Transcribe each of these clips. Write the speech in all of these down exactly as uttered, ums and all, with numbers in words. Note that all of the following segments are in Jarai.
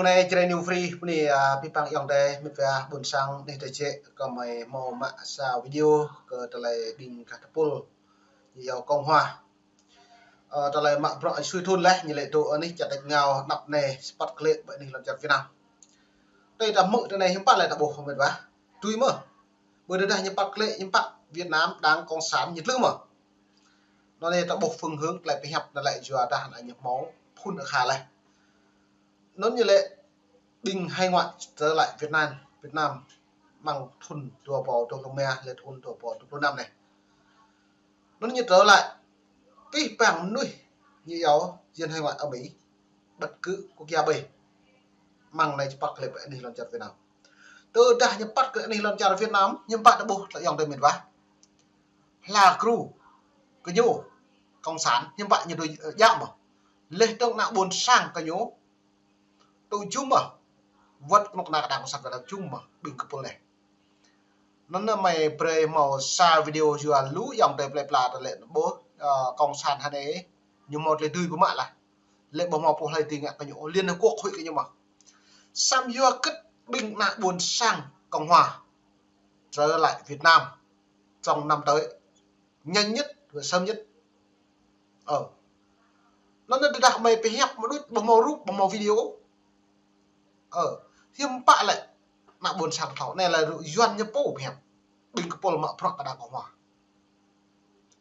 Anai Jrai New Free, bơni, a, pih păng ayŏng adơi, mĕt wa ƀôn sang, anai tơjĕ kơ mơi hmâo mă sa video kơ tơlơi ƀing gah tơpul, ñu yua Cộng hòa. Ơ, tơlơi mă bruă sui thun laih, ñu lĕ dŏ anih čar tač rơngiao, anăp anai, sơpăt klĕ ƀơi anih lŏn čar Việt Nam. Tơdah ta hmư̆ tơ anai hiư̆m pă lĕ ta ƀuh mĕt wa. Tui mơ̆. Ƀơi tơdah ñu păt klĕ, ñu păt Việt Nam, Đảng Cộng sản ñu tlưh mơ̆. Anŭn anai ta ƀuh phương hướng tơlơi pơhiăp anŭn lĕ yua dah anai ñu hmâo phŭn akha laih. Anŭn ñu lĕ ƀing hải ngoại trở lại Việt Nam, Việt Nam amăng thun dua rơbâo dua pluh rơma, lĕ thun dua rơbâo dua pluh năm anai. Anŭn ñu trở lại pih păng mơnuih ñu yua dân hải ngoại ở Mỹ, bất cứ quốc gia ƀơi. Amăng anai ñu păt klĕ ƀơi anih lŏn čar Việt Nam. Tơdah ñu păt klĕ anih lŏn čar Việt Nam, hiư̆m pă ta ƀuh tơlơi ayŏng adơi mĕt wa. Hla kru kơ ñu, Cộng sản, hiư̆m pă ñu dui, ơ, djă mơ̆. Laih dơ̆ng ană ƀôn sang kơ ñu, tŭ jum mơ̆. Wơ̆t kơnuk kơna kơ Đảng Cộng sản Việt Nam jum mơ̆, ƀing kơpul anai. Anŭn anai mơi brơi hmâo sa video yua lu ayŏng adơi plơi pla tơlơi ƀuh, ơ, Cộng sản hơnai, ñu hmâo tơlơi dưi pơmă laih. Lĕ ƀu hmâo pô hlơi dưi ngă kơ ñu, Liên Hợp Quốc huĭ kơ ñu mơ̆. Samơ̆ yua kơ ƀing ană ƀôn sang Cộng hòa trở lại Việt Nam trong năm tới, nhanh nhất và sớm nhất. Ơ. Anŭn anai tơdah mơi pơhiăp mơ̆ đôč, ƀu hmâo rup, ƀu hmâo video. Ơ, hiư̆m pă lĕ ană ƀôn sang thâo, anai lĕ rŭ Yuan ñu pô pơhiăp. Ƀing kơpul mă bruă kơ Đảng Cộng hòa.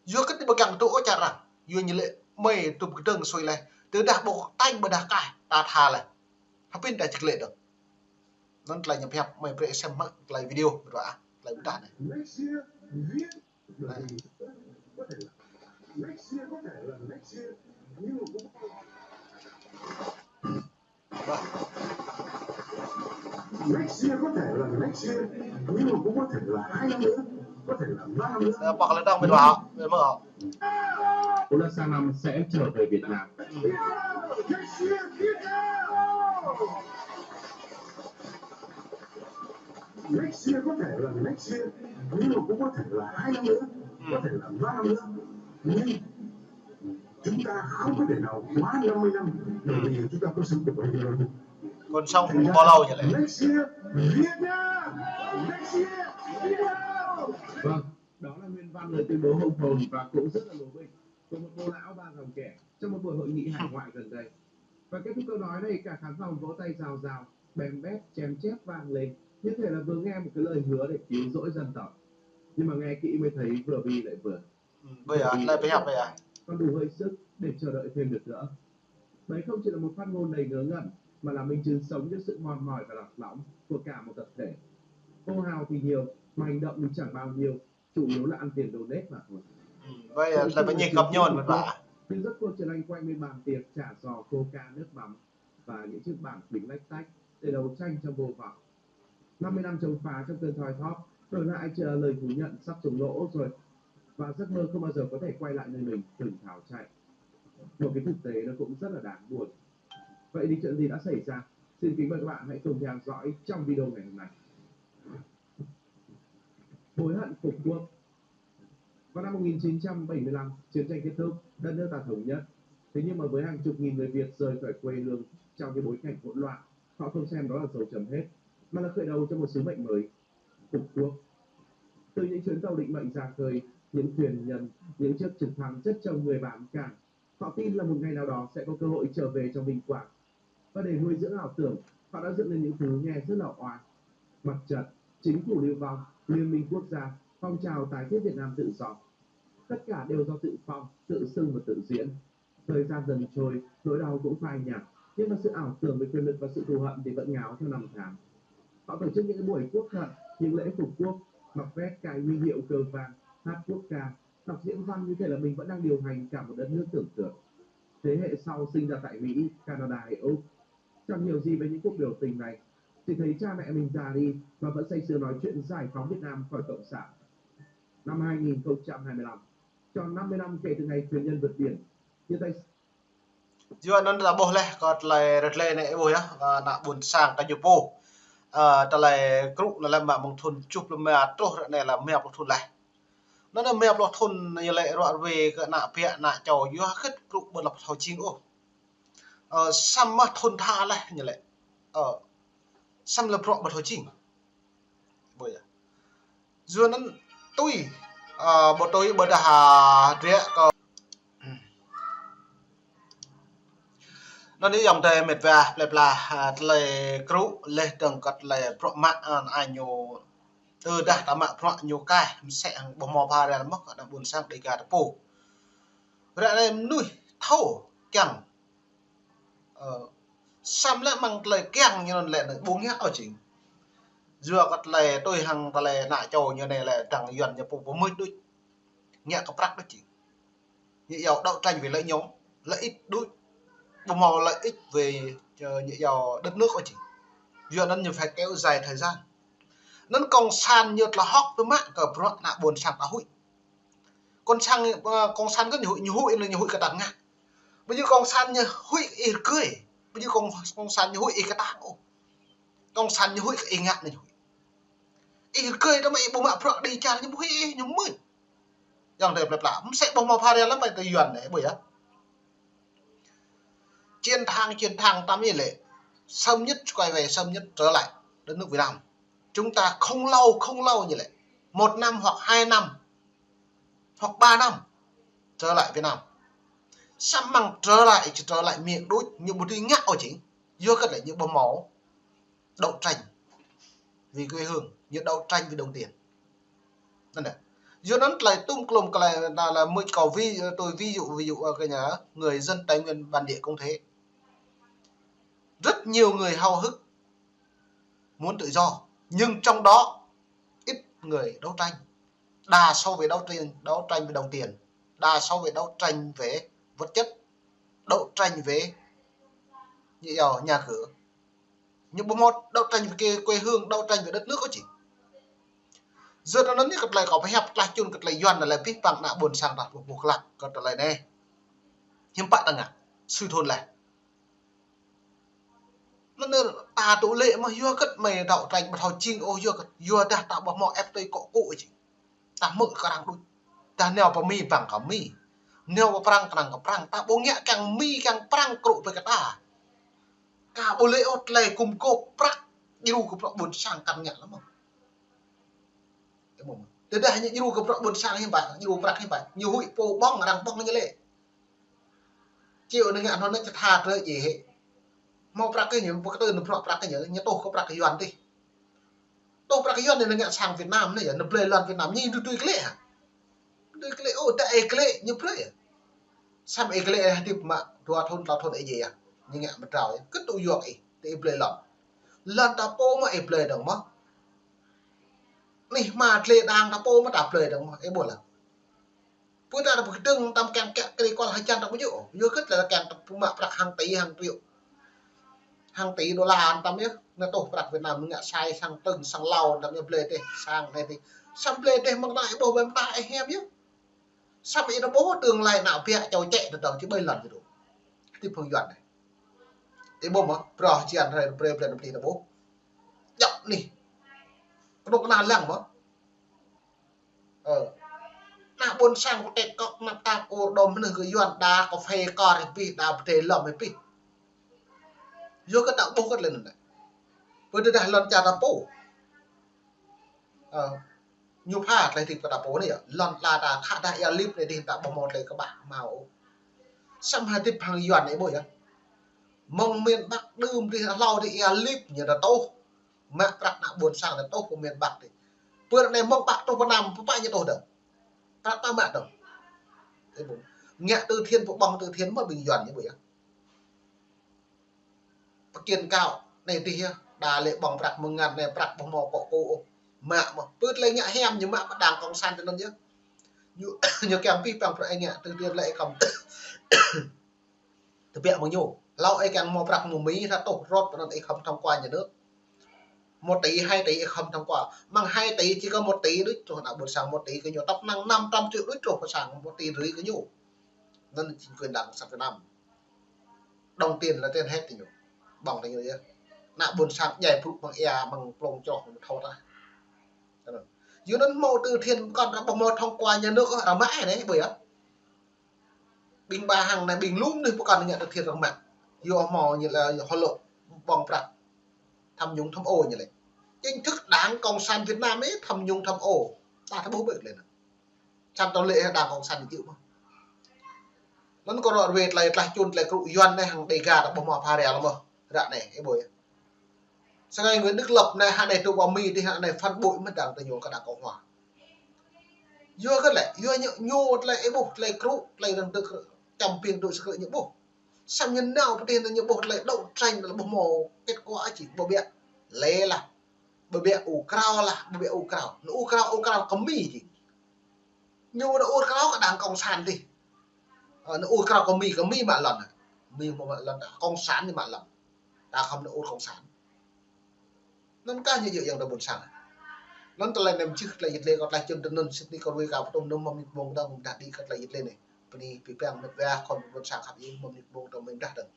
Yua kơ tơƀơi kiăng tŭ ôh čar arăng, yua ñu lĕ mơi tŭ kơdơ̆ng sui laih. Tơdah ƀu tañ ƀơdah kaih, ta tha laih. Hơpĭn ta či klĕ dơ̆ng. Anŭn tơlơi ñu pơhiăp mơi brơi sem mă tơlơi video mĕt wa, tơlơi ƀơdah anai. Next year, Việt, bởi vì có thể là, next year có thể là next year, nhưng mà cũng Next year có thể là next year, nhưng mà cũng có thể là hai năm nữa, có thể là ba năm nữa. Ơ, păk lĕ dơ̆ng mĕt wa, mĕt wa. Cũng là sang năm sẽ trở về Việt Nam. Next year, Việt Nam. Next year có thể là next year, nhưng mà cũng có thể là hai năm nữa, có thể là ba năm nữa. Nhưng chúng ta không có thể nào quá năm mươi năm, bởi vì chúng ta có sự đổi mới. Còn sống bao lâu vậy lẽ? Next year, Việt Nam! Next year, Việt Nam! Vâng, đó là nguyên văn lời tuyên bố hùng hồn và cũng rất là lố bịch của một bộ não ba dòng kẻ trong một buổi hội nghị hải ngoại gần đây. Và kết thúc câu nói này, cả khán phòng vỗ tay rào rào, bèm bét, chém chép vang lên, như thể là vừa nghe một cái lời hứa để cứu rỗi dân tộc. Nhưng mà nghe kỹ mới thấy vừa bi lại vừa. Ơ, ƀơi anai, tơlơi pơhiăp ƀơi anai. Còn đủ hơi sức để chờ đợi thêm được nữa. Đấy không chỉ là một phát ngôn đầy ngớ ngẩn, mà là minh chứng sống cho sự mòn mỏi và lạc lõng của cả một tập thể. Hô hào thì nhiều, mà hành động thì chẳng bao nhiêu, chủ yếu là ăn tiền donate mà thôi. Ơ, ƀơi anai, tơlơi pơhiăp kăp nhôn mĕt wa. Từ rất cuộc chiến tranh quanh bên bàn tiệc chả giò, coca, nước mắm và những chiếc bảng tính lách tách để đấu tranh trong vô vọng. Năm mươi năm chống phá trong cơn thoi thóp, đổi lại chỉ là lời phủ nhận sắp trúng lỗ rồi. Và giấc mơ không bao giờ có thể quay lại nơi mình từng tháo chạy. Một cái thực tế nó cũng rất là đáng buồn. Vậy thì chuyện gì đã xảy ra? Xin kính mời các bạn hãy cùng theo dõi trong video ngày hôm nay. Hối hận phục quốc. Vào năm một nghìn chín trăm bảy mươi lăm, chiến tranh kết thúc, đất nước ta thống nhất. Thế nhưng mà với hàng chục nghìn người Việt rời khỏi quê hương trong cái bối cảnh hỗn loạn, họ không xem đó là dấu chấm hết, mà là khởi đầu cho một sứ mệnh mới, phục quốc. Từ những chuyến tàu định mệnh ra khơi, những thuyền nhân, những chiếc trực thăng chất chồng người bám cảng, họ tin là một ngày nào đó sẽ có cơ hội trở về trong vinh quang. Và để nuôi dưỡng ảo tưởng, họ đã dựng nên những thứ nghe rất là oai. Mặt trận, chính phủ lưu vong, Liên minh quốc gia, phong trào tái thiết Việt Nam tự do. Tất cả đều do tự phong, tự xưng và tự diễn. Thời gian dần trôi, nỗi đau cũng phai nhạt, nhưng mà sự ảo tưởng về quyền lực và sự thù hận thì vẫn ngáo theo năm tháng. Họ tổ chức những buổi quốc hận, những lễ phục quốc, mặc vest cài huy hiệu cờ vàng, hát quốc ca, đọc diễn văn như thể là mình vẫn đang điều hành cả một đất nước tưởng tượng. Thế hệ sau sinh ra tại Mỹ, Canada hay Úc, chẳng hiểu gì về những cuộc biểu tình này, chỉ thấy cha mẹ mình già đi mà vẫn say sưa nói chuyện giải phóng Việt Nam khỏi cộng sản. Năm hai nghìn không trăm hai mươi lăm, tròn năm mươi năm kể từ ngày thuyền nhân vượt biển, chia tay. Yua anŭn ta ƀuh laih, kơ tơlơi rơtlê anai ƀuh yơh, ơ, ană ƀôn sang kơ ñu pô. Ơ, tơlơi kru anŭn lĕ mă mơ̆ng thun tơjuh pluh rơma truh ră anai lĕ rơma pluh thun laih. Anŭn rơma pluh thun ñu lĕ ruă ruê kơ ană ƀă ană čô yua hơget kru ƀu lăp thâo jing ôh. Ơ, samơ̆ thun tha laih ñu lĕ. Ơ, săm lĕ bruă ƀu thâo jing. Ƀu yơh. Yua anŭn tui, ơ, ƀu tui ƀôdah, ơ, drĕ kơ. Anŭn yơh ayŏng adơi met wa plơi pla, ơ, tơlơi krŭ leh dơ̆ng kơ tơlơi bruă mă, ơ, añu. Tơdah ta mă bruă ñu kaih, mơsĕ hăng ƀu hmâo pha rel mơ̆ kơ ană ƀôn sang Dêga ta pô. Ră anai mơnuih thâo kiăng. Ơ, săm lĕ mơ̆ng tơlơi kiăng ñu anŭn lĕ anai ƀu ngă ôh jing. Yua kơ tơlơi tui hăng tơlơi ană čô ñu anai lĕ dăng Yuan ñu pô pơmưč đôč. Ngă kơ prăk đôč jing. Ñu yua đấu tranh vì lợi nhuận, lợi ích đôč. Ƀu hmâo lợi ích về, ơ, ñu yua đất nước ôh jing. Yua anŭn ñu phải kéo dài thời gian. Anŭn cộng sản ñu tla hŏk pơmă kơ bruă ană ƀôn sang ta huĭ. Cộng sản, ơ, cộng sản kơ ñu huĭ, ñu huĭ anŭn ñu huĭ kơ ta ngă. Ƀu djơ̆ cộng sản ñu huĭ ih rơgơi. Ƀu djơ̆ cộng, cộng sản ñu huĭ ih kơtang ôh. Cộng sản ñu huĭ kơ ih ngă anŭn ñu huĭ. Ih rơgơi tơma ih ƀu mă bruă đĭ čar ñu ƀu huĭ ih, ñu mưč. Ayŏng adơi plơi pla. Mơsĕ ƀu hmâo pha rel lăm ƀai tơ Yuan anai, ƀu yơh. Chiến thắng, chiến thắng tăm ih lĕ. Sớm nhất quay về, sớm nhất trở lại đất nước Việt Nam. Chúng ta không lâu, không lâu như lĕ. Một năm hoặc hai năm, hoặc ba năm, trở lại Việt Nam. Săm mơ̆ng trở lại, či trở lại miền đôč, ñu ƀu dưi ngă ôh jing. Yua kơ lĕ ñu ƀu hmâo đấu tranh vì quê hương, ñu đấu tranh vì đồng tiền. Anŭn yơh. Yua anŭn tơlơi tŭm klum tơlơi anŭn lĕ mưč kâo ví, tôi ví dụ, ví dụ, ơ, kơ ñu, người dân Tây Nguyên bản địa cũng thế. Rất nhiều người háo hức muốn tự do, nhưng trong đó ít người đấu tranh. Đa số về đấu tranh, đấu tranh về đồng tiền, đa số về đấu tranh về vật chất, đấu tranh về như ở nhà cửa. Ñu ƀu hmâo đấu tranh về quê, quê hương, đấu tranh về đất nước ôh jing. Yua anŭn ñu kơ tơlơi kâo pơhiăp tơlơi čun kơ tơlơi Yuan anŭn lĕ pih păng ană ƀôn sang ta ƀu ƀuh klă kơ tơlơi anai. Hiư̆m pă ta ngă, sui thun leh. Anŭn ta tŭ lĕ mơ̆ yua kơ mơi đấu tranh ƀu thâo jing ôh yua kơ, yua dah ta ƀu hmâo ĕp tơi kŏ kŏ jing. Ta hmư̆ kơ arăng đôč. Dah nao pơ Mi păng kơ Mi. Nao pơ Prăng kơnang kơ Prăng. Ta ƀu ngă kiăng Mi kiăng Prăng krŭ pơ kơ ta. Ka ƀu lĕ ôh tơlơi gum gôp prăk djru kơ bruă ƀôn sang kăn ngă lăm mơ̆. Tơdah ñu djru kơ bruă ƀôn sang hiư̆m pă, djru prăk hiư̆m pă. Ñu huĭ pô ƀơ̆ng, arăng ƀơ̆ng ñu lĕ. Či ôh ñu ngă anŭn ñu či tha trơ djai hĕ. Hmâo prăk kơ ñu, pơkơtưn bruă prăk kơ ñu, ñu tuh kơ prăk Yuan tih. Tuh prăk Yuan ñu ngă sang Việt Nam anai yơh, ñu blơi lŏn Việt Nam, ñu dưi tui klĕ hă. Dưi klĕ, ôh, ta ih klĕ, ñu blơi yơh. Săm ih klĕ hơdip mă dua thun, tlâo thun ih djai yơh. Ñu ngă mơdrao yơh. Kơ tŭ yua ih, ta ih blơi lŏn. Lŏn ta pô mơ̆ ih blơi dơ̆ng mơ̆. Anih hma tlê đang ta pô mơ̆ ta blơi dơ̆ng mơ̆, ih ƀuh lăng. Pơ ta ƀu kơdơ̆ng tăm kiăng kiăng kri kual hơjăn ta ƀu djơ̆. Yua kơ tơlơi kiăng ta pơmă prăk hăng tỉ, hăng triệu. Hăng tỉ đô la tăm yơh. Anai tuh prăk Việt Nam ngă sai sang tơ̆ng, sang Lao tăm yơh blơi tih, sang anai tih. Săm blơi tih mơ̆ng anai ƀuh ƀơi mơta ih hiam yơh. Săm ih ta ƀuh tương lai ană ƀiă čô čĕ ta dơ̆ng či ƀơi lŏn či dŏ. Tih phung Yuan anai. Ih ƀuh mơ̆, bruă hơjăn hrơi brơi blơi năm tih ta ƀuh. Djŏp anih. Kơnuk kơna lăng mơ̆. Ơ. Ană ƀôn sang kơ tĕk kŏk năp tap kơ đom mơnuih kơ Yuan đa kơ phê kơ rih pih, đa pơdai lŏm rih pih. Yua kơ ta ƀuh kơ tơlơi anŭn. Pơ tơdah lŏn čar ta pô. Ơ. Ñu pha tơlơi hơdip kơ ta pô anai yơh. Lŏn tla ta khă dah ia lip anai dih ta ƀu hmâo tơlơi kơƀah hmâo. Săm hơdip hăng Yuan anai ƀuh yơh. Mơ̆ng miền Bắc đưm dih hlâo dih ia lip ñu ta tuh. Mă prăk ană ƀôn sang ta tuh pơ miền Bắc dih. Pơ anai mơ̆ng Bắc truh pơ Nam pơpă ñu tuh dơ̆ng. Prăk ta mă dơ̆ng. Ih ƀuh. Ngă từ thiện pơƀơ̆ng từ thiện mơ̆ ƀing Yuan ñu ƀuh yơh. Pơkiên kao, anai dih yơh, đa lĕ ƀơ̆ng prăk mơ̆ng ngăn anai prăk ƀu hmâo kŏ kŏ ôh. Mă mơ̆, pơ tơlơi ngă hiam ñu mă pơ đảng cộng sản tơ anŭn yơh. Ñu, ñu kiăng pih păng prăk ih ngă từ thiện lĕ ih khŏm tơbiă mơ̆ng ñu. Hlâo ih kiăng hmâo prăk mơ̆ng Mi, ta tuh rŏt pơ anŭn ih khŏm thông qua nhà nước. Một tỷ, hai tỷ ih khŏm thông qua. Mơ̆ng hai tỷ či kơ một tỷ đôč truh ană ƀôn sang một tỷ kơ ñu. Tŏp năng năm trăm triệu đôč truh pơ sang một tỷ rưỡi kơ ñu. Anŭn chính quyền đảng cộng sản Việt Nam. Đồng tiền là trên hết tơ ñu. Ƀơ̆ng tơ ñu yơh. Ană ƀôn sang djai brŭ mơ̆ng ia mơ̆ng plông čoh mơ̆ng thâo tah. Yua anŭn hmâo từ thiện pơkŏn arăng ƀu hmâo thông qua nhà nước ôh, arăng mă anai ƀuh yơh. Ƀing ƀa hăng anai ƀing lŭm anai pơkŏn ngă từ thiện arăng mă. Yua hmâo ñu lĕ yua hơlŏ ƀơ̆ng prăk. tham nhũng tham ô ñu lĕ. Chính thức Đảng Cộng sản Việt Nam ih tham nhũng tham ô. Ta thâo ƀuh ƀơi lĕ anŭn. Săn tơlơi Đảng Cộng sản ñu či ƀuh. Anŭn kơ rŏ rơwe tơlơi tlaih čun tơlơi krŭ Yuan anai hăng Đêga ta ƀuh mă pha ria lăm mơ̆. Ră anai, ih ƀuh yơh. Sơngai Nguyễn Đức Lập anai, hă anai tŭ ƀă Mi tih, hă anai phản bội mơ̆ đang tơ ñu kơ Đảng Cộng hòa. Yua kơ lĕ, yua ñu, ñu tơlơi ih ƀuh, tơlơi krŭ, tơlơi răng tơ krŭ, čăm piêng tŭ sơkrư̆ ñu ƀuh. Samơ̆ ñu nao pơtih anŭn ñu ƀuh tơlơi đấu tranh, tơlơi ƀuh mơ̆ kết quả či, ƀu ƀiă lĕ lah. Ƀu ƀiă ur krao lah, ƀu ƀiă ur krao. Anŭn ur krao, ur krao kơ Mi či. Ñu anŭn ur krao kơ Đảng Cộng sản tih. Ơ, anŭn ur krao kơ Mi, kơ Mi mă lŏn. Mi mă lŏn ta, Cộng sản ñu mă lŏn. Ta khŏm anŭn ur Cộng sản. Anŭn kah ñu djơ̆ yang ta ƀôn sang. Anŭn tơlơi nem čih tơlơi yit lĕ kơ tlaih čun tơnŭn sĭt ni kơ rui ka pơtŭm nŭm mơ̆ng mơ̆ng dang mơ̆ng dah đĭ kơ tơlơi yit lĕ anai. Bơni pơpŭ mĕt wa khŏm ƀôn sang khăp yơh mơ̆ng mơ̆ng dang mơ̆ng dah dang.